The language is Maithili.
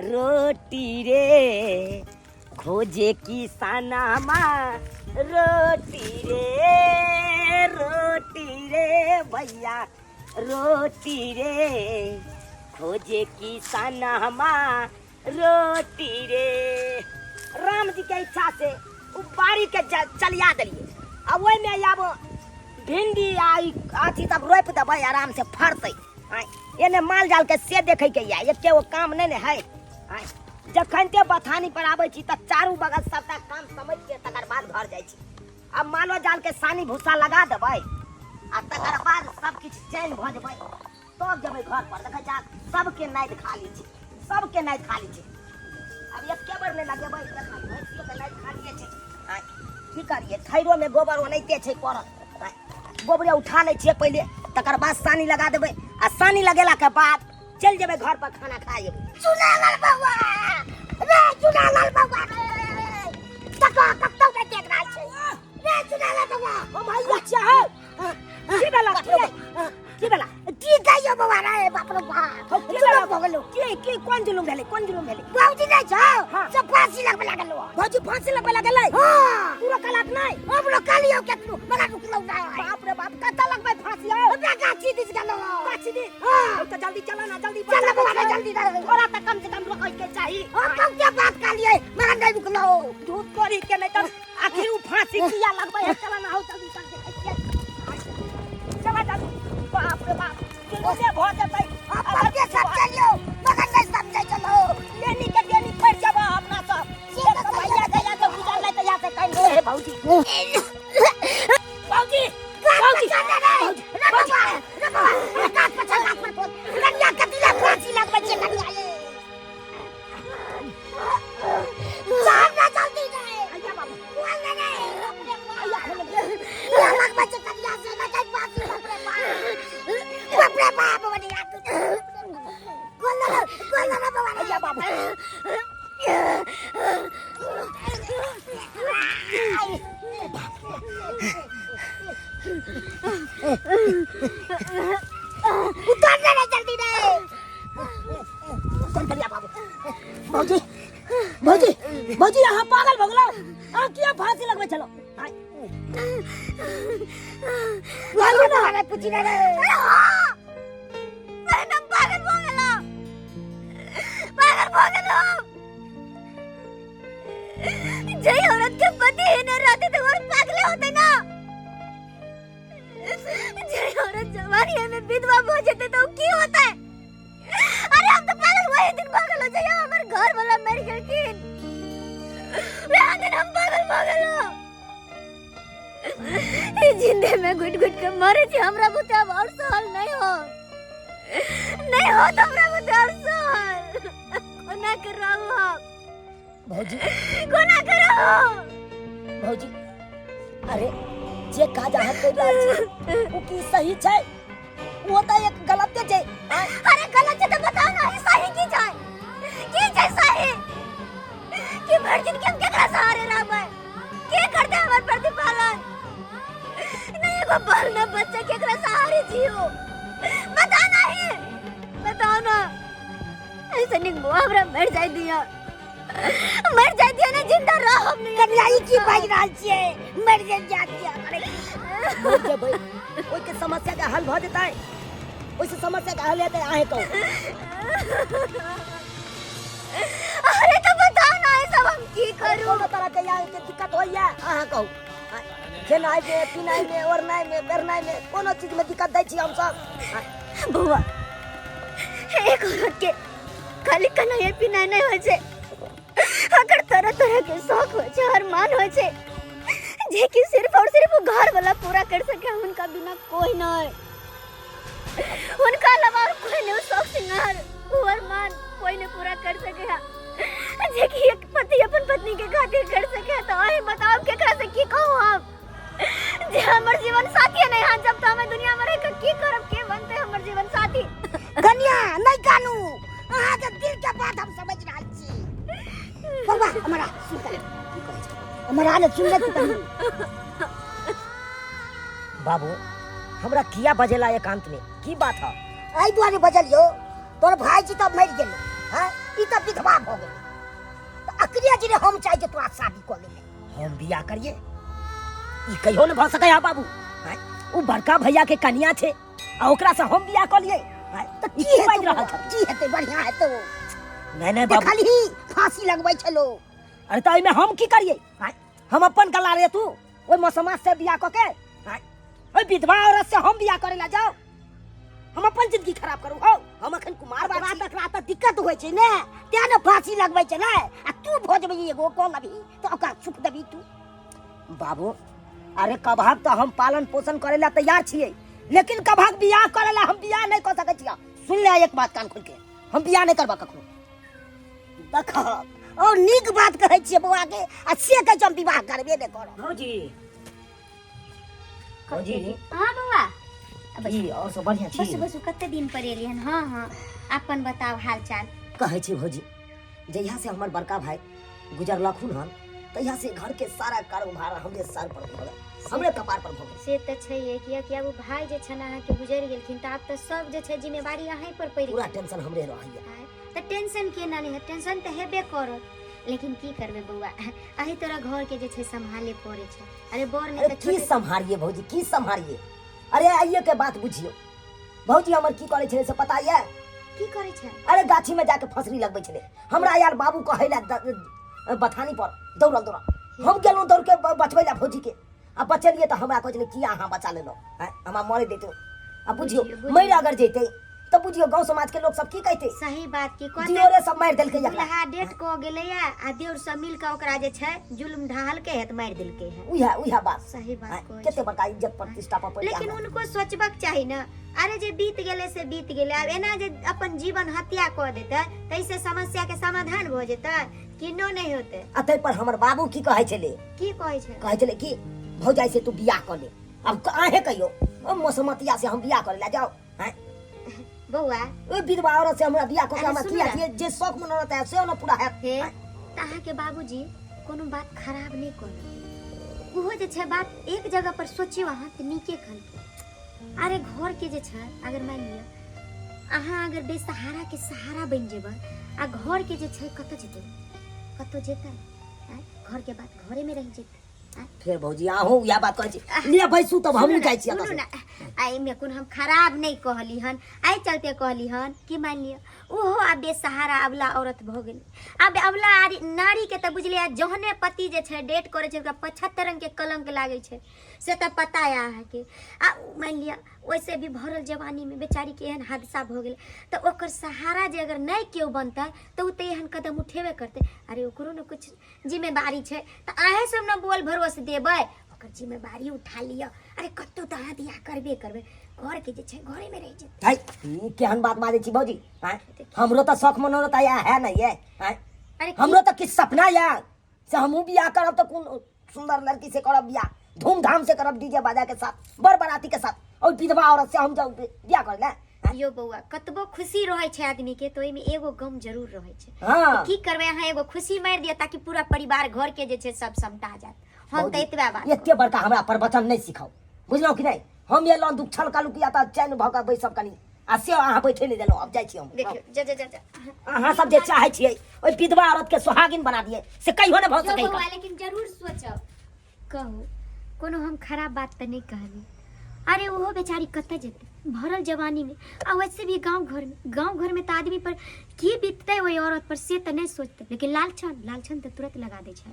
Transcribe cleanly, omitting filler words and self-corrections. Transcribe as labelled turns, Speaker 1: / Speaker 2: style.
Speaker 1: रोटी रे, खोजे किसानमा रोटी रे, रोटी रे भैया रोटी रे, खोजे किसानमा रोटी रे। राम जी के इच्छा से उ बाड़ी के चलिया देलिए। आ ओहिमे आब भिंडी आ ई अथी सब रोपि देबै, आराम से फड़तै। आँय, एने माल जाल के से देखै के या एके गो काम नहि ने है। आँय, जखन ते बथानी पर आबै छी तऽ चारू बगल सबटा काम समझ के तकर बाद घर जाइ छी। आब मालो जाल के सानी भूसा लगा देबै आ तकर बाद सब किछु चैन भऽ जेबै, तब जेबै घर पर। देखै छै सबके नादि खाली छै, सबके नादि खाली छै। आब एके बेर नहि लगेबै, देखा भैंसियो के नादि खालिए छै। आँय, की करियै, थैरोमे गोबर ओनाहिते छै पड़ल। आँय, गोबरे उठा लै छियै पहिले, तकर बाद सानी लगा देबै आ सानी लगेलाके बाद चलि जेबै घर पर, खाना खा जेबै। चुनालाल बौआ
Speaker 2: रे, चुनालाल बौआ रे, तको कतौ नहि देख रहल छै रे चुनालाल बौआ।
Speaker 1: ओ भैया चाहे की भेला, की भेला,
Speaker 2: की कहियो बौआ रे, बाप रे बाप,
Speaker 1: हौ, की
Speaker 2: जुलुम
Speaker 1: भेला?
Speaker 2: भऽ गेलो।
Speaker 1: की कोन जुलुम भेलै, कोन जुलुम भेलै?
Speaker 2: भौजी नहि छौ?
Speaker 1: हाँ।
Speaker 2: से फांसी लगबै लागल हो।
Speaker 1: भौजी फांसी लगबै लागलै?
Speaker 2: हाँ।
Speaker 1: तू रोकलक नहि?
Speaker 2: हम रोकलियौ केतनो, मगर रुकलौ नहि।
Speaker 1: बाप रे बाप, कतऽ लगबै फांसी हौ?
Speaker 2: हमरा गाछी दिस गेलौ।
Speaker 1: गाछी दिस?
Speaker 2: हाँ।
Speaker 1: हौ, तऽ जल्दी चलो ना, जल्दी।
Speaker 2: चल
Speaker 1: बचा
Speaker 2: बौआ रे,
Speaker 1: के
Speaker 2: जल्दी रे।
Speaker 1: थोड़ा तऽ कम से कम रोकै के चाही।
Speaker 2: हम कम के बात कहलियै, मगर नहि रुकलौ।
Speaker 1: धूप करी के नहि तऽ आखिर उ फांसी किया लगबै है। चला ना हौ, जल्दी चल, देखै छियै। चला जल्दी। बाप रे बाप, जुलूसे भऽ जेतै।
Speaker 2: हम पक्के सब चलियौ, मगर नहि समझै छलौ।
Speaker 1: लेनी के देनी पड़ि जेबऽ अपना सब।
Speaker 2: से
Speaker 1: एक
Speaker 2: तऽ
Speaker 1: तऽ भैया जहिया से गुजरलै तहिया से कहि नहि हे भौजी। भौजी, भौजी, भौजी, भैया बाबू, भैया खोल दे। भैया बाबू।
Speaker 2: उतर रे जल्दी रे।
Speaker 1: उतर भैया बाबू। भौजी, भौजी, भौजी, अहाँ पागल भऽ गेलौ? अहाँ किया फांसी लगबै छलौ? आँय,
Speaker 2: बोलू ना पूछी रे।
Speaker 3: एकदम पागल भऽ गेलौ, पागल भऽ गेलौ। जे औरत के पति ही नहीं रहते तो और पागले होते ना। जे औरत जवानी में विधवा हो जाते तो की होता है? अरे हम तो पागल वही दिन पागल हो जाइए, हमारे घर वाला मर गेलखिन, वह दिन हम पागल भऽ गेलौ। ई जिंदे में घुट घुट के मरे छी, हमरा बुते अब और सहल नहीं हो, नहीं हो तो हमरा बुते और सहल। कोना के रहू हम?
Speaker 1: भौजी,
Speaker 3: कोना के रहू?
Speaker 1: भौजी, अरे जे काज अहाँ करि रहल छी ओ की सही छै? ओ तऽ एक गलते छै। आँय,
Speaker 3: अरे गलत छै तऽ बताउ ना, ई सही की छै, की छै सही? कि भरि दिन के हम केकरा सहारे रहबै? के करतै हमर प्रतिपालन? नहीं एगो बाल ना बच्चा, केकरा सहारे जियो? बताओ ना ही, बताओ ना। ऐसे निक बुआ हमरा मर जाय दिया, मर जाय दिया ना, जिंदा रह हम नहीं।
Speaker 2: कनिया, ई की बाजि रहल छियै? मरि जाय दिया? अरे
Speaker 1: मरि जेबै, ओहिके समस्या के हल भऽ जेतै? ओहिसे समस्या के हल हेतै, अहें कहू?
Speaker 3: अरे तो बताओ ना, ये सब हम की करू?
Speaker 1: कोनो तरह के यहाँ के दिक्कत होइया, अहाँ कहू? आँय, खेनाइ में, पिनाइ में, ओढ़नाइ में, पहिरनाइ में, कोनो चीज में दिक्कत दै छी हमसब? आँय,
Speaker 3: बौआ, एक औरत के खाली कन्हैया पिनाइ नहीं होइ छै, अगर तरह तरह के शौक होइ छै, अरमान होइ छै, जे कि सिर्फ और सिर्फ वो घर वाला पूरा कर सके, उनका बिना कोई नहीं, उनका अलावा और कोई नहीं वो शौक सिंगार, वो अरमान कोई नहीं पूरा कर सके है, जे कि एक पति अपन पत्नी के खातिर कर सके है। तो अहीं बताओ, केकरा से की कहूँ हम जे हमर जीवन साथी नहीं है? जब तो हमें दुनिया में रह के की करब? के बनते हमर जीवन साथी?
Speaker 2: कनिया, नहि कानू, अहाँके दिल के बात हम समझ रहल छी। बौआ हमरा सुन, की कहै छै हमरा ने, सुन ले तू कनी।
Speaker 1: बाबू, हमरा किया बजेला एकांत में? की बात है?
Speaker 2: एहि दुआरे बजलियौ, तोर भाईजी तऽ मरि गेल। हैं, ई तऽ विधवा भऽ गेलै तऽ अकरे जे हम चाहै जे तोरा शादी कऽ लेबै।
Speaker 1: हम बियाह करिए ई कहियो ने भऽ सकैया बाबू। आँय, ओ बड़का भैया के कनिया छै आ ओकरा से हम बियाह कऽ लिए। आँय,
Speaker 2: तऽ
Speaker 1: ई
Speaker 2: की
Speaker 1: की बाजि
Speaker 2: हेतौ
Speaker 1: रहल
Speaker 2: बौआ?
Speaker 1: छथिन?
Speaker 2: की हेतै? बढ़िआँ हेतौ।
Speaker 1: नहि नहि बाबू।
Speaker 2: देखलही फांसी लगबै छै लोक।
Speaker 1: अरे तऽ एहिमे हम की करिए? आँय, हम अपन गला रे तू ओहि मौसमा से बियाह कऽ के, आँय, ओहि विधवा औरत से हम बियाह करे ला जाओ, हम अपन जिंदगी खराब करू? हौ, हम अखन कुमार
Speaker 2: तकरा
Speaker 1: बात
Speaker 2: तकरा तऽ दिक्कत होइ छै ने, तें ने फांसी लगबै छै ने। आ तू भऽ जेबही एगो कऽ लेबही तऽ ओकरा सुख देबही तू?
Speaker 1: बाबू, अरे कभाग तऽ हम पालन पोषण करे ला तैयार छियै, लेकिन कभाग बियाह करे ला हम बियाह नहीं कर सकै छियै। सुन ले एक बात कान खोल के, हम बियाह नहीं करबा कखनो।
Speaker 2: देख, और नीक बात कहै छियै बौआ के आ से कहै छै हम विवाह करबे नहि करब।
Speaker 1: भौजी, भौजी।
Speaker 3: हाँ बौआ।
Speaker 1: की और सब बढ़िया छी?
Speaker 3: बसु बसु, कते दिन पर एलियन। हाँ हाँ, अपन बताउ हाल चाल।
Speaker 1: कहै छी भौजी, जहिया से हमर बड़का भाई गुजरलखुन हन तहिया से घर के सारा कारोबार हमरे सर पर भऽ गेल, हमरे कपार पर भऽ गेल।
Speaker 3: से तऽ छैहे, कियाकि आब ओ भाय जे छनि अहाँके गुजरि गेलखिन तऽ आब तऽ सब जे छै जिम्मेवारी अहीं पर पड़ि
Speaker 1: पूरा टेंशन हमरे रहैया।
Speaker 3: आँय, तऽ टेंशन केना नहि हैत? टेंशन तऽ हेबे करत, लेकिन की करबै बौआ, अही तोरा घर के जे छै सम्हाले पड़ै छै। अरे बड़ नहि
Speaker 1: अरे
Speaker 3: तऽ
Speaker 1: की
Speaker 3: छोटे
Speaker 1: सम्हारिए भौजी, की सम्हारिए? अरे आइए के बात बुझियो भौजी, हमर की करै छलै से पता ये?
Speaker 3: की करै छै?
Speaker 1: अरे गाछी में जाके फसरी लगबै छलै। हमरा यार बाबू कहै ला बथानी पर दौड़ल दौड़ल हम गेलहुँ दौड़ के बचबै ला भौजी के, आ बचलिए तऽ हमरा कहै छलै किया अहाँ बचा लेलहुँ? आँय, हमरा मरे दैतौ। आ बुझियो
Speaker 3: बुझियौ, बुझियौ।
Speaker 1: मरि अगर जैतै तऽ बुझियो गाँव समाज के लोग सब की कहतै?
Speaker 3: सही बात की कहतै?
Speaker 1: दियोरे सब मारि देलकै एकरा।
Speaker 3: दुल्हा डेट कऽ गेलैया आ देवर सब मिल कऽ ओकरा जे छै जुल्म ढाहलकै है तऽ मारि देलकै है।
Speaker 1: उएह उएह बात।
Speaker 3: सही बात
Speaker 1: आँय,
Speaker 3: कहै
Speaker 1: कते
Speaker 3: छी।
Speaker 1: बड़का इज्जत प्रतिष्ठा पर पड़ि
Speaker 3: लेकिन
Speaker 1: गेल।
Speaker 3: उनको सोचबाक चाही ने, अरे जे बीत गेलै से बीत गेलै, आब एना जे अपन जीवन हत्या कऽ देतै ताहिसँ समस्या के समाधान भऽ जेतै? किनो नहि होतै।
Speaker 1: आ ताहि पर हमर बाबू की कहै छलै?
Speaker 3: की कहै छै?
Speaker 1: कहै छलै कि भौजाई से तू बियाह कऽ ले। आब अहें कहियो, ओ मसमतिया से हम बियाह करे ला जाओ? हैं
Speaker 3: बौआ,
Speaker 1: ओ विधवा औरत से हमरा बियाह कऽ के
Speaker 3: अरे
Speaker 1: हमरा
Speaker 3: सुनू
Speaker 1: किया
Speaker 3: ने।
Speaker 1: जे शौक मन रहता है से न पूरा हैत।
Speaker 3: हे, तऽ अहाँके बाबूजी कोनो बात खराब नहि कहलक, ओहो जे छै बात एक जगह पर सोचियौ अहाँ तऽ नीके कहलकै। अरे घर के जे छै अगर मानि लिअ अहाँ अगर बेसहारा के सहारा बनि जेबै आ घर के जे छै कतऽ जेतै? कतऽ जेतै? आँय, घर के बात घरे में रहि जेतै।
Speaker 1: फेर भौजी अहूँ इएह बात कहै छी। लिअ बैसू तब, हमहूँ जाइ छी एतऽ
Speaker 3: सुनू
Speaker 1: से।
Speaker 3: ने, एहिमे कोनो हम खराब नहि कहली हन, एहि चलते कहली हन कि मानि लिअ ओहो आब बेसहारा अबला औरत भऽ गेलै। आब अबला नारीके तऽ बुझलियै, जहने पति जे छै डेट करै छै ओकरा 75 रङ्गके कलङ्क लागै छै, से तऽ पता यऽ अहाँके। आ मानि लिअ ओहिसँ भी भरल जवानीमे बेचारीके एहन हादसा भऽ गेलै तऽ ओकर सहारा जे अगर नहि केओ बनतै तऽ ओ तऽ एहन कदम उठेबे करतै। अरे ओकरो ने किछु जिम्मेदारी छै, तऽ अहें सब ने बोल भरोस देबै, ओकर जिम्मेदारी उठा लिअ। अरे कतौ तऽ अहाँ बियाह करबे करबै, घर के जे छै घरे में रहि जेतै।
Speaker 1: है, ई केहन बात बाजै छी भौजी? आँय, हमरो तऽ शौख मनोरथ आया है ने ये? आँय,
Speaker 3: अरे की-
Speaker 1: हमरो तऽ किछु सपना यऽ से हमहूँ बियाह करब तऽ कोन सुंदर लड़की से करब बियाह, धूमधाम से करब, डीजे बाजा के साथ, बर बराती के साथ, और विधवा औरत से हम जाऊ बियाह करे ला?
Speaker 3: यो बौआ, कतबो खुशी रहै छै आदमी के तऽ ओहिमे एगो गम जरूर रहै छै।
Speaker 1: हाँ।
Speaker 3: तऽ की करबै अहाँ, एगो खुशी मारि दिअ ताकि पूरा परिवार घर के जे छै सब समटा जायत। हम तऽ एतबे बात।
Speaker 1: एते बड़का हमरा प्रवचन नहि सिखाउ, बुझलहुँ कि नहि? हम एलहुँ दुख छल कालू किया तऽ चैन भऽ कऽ बैसब कनि, आ से अहाँ बैठे नहि देलहुँ। आब जाइ छी हम।
Speaker 3: देखियौ, जा जा जा जा।
Speaker 1: अहाँ सब जे चाहै छियै ओहि विधवा औरत के सोहागिन बना दियै से कहियो नहि भऽ
Speaker 3: यो
Speaker 1: सकैए।
Speaker 3: बौआ, लेकिन जरूर सोचब, कहू कोनो हम खराब बात तऽ नहि कहली। अरे ओहो बेचारी कतऽ जेतै भरल जवानीमे? आ वैसे भी गाँव घरमे, गाँव घरमे तऽ आदमी पर की बीततै ओहि औरत पर से तऽ नहि सोचतै, लेकिन लालछन लालछन तऽ तुरंत लगा दै छै।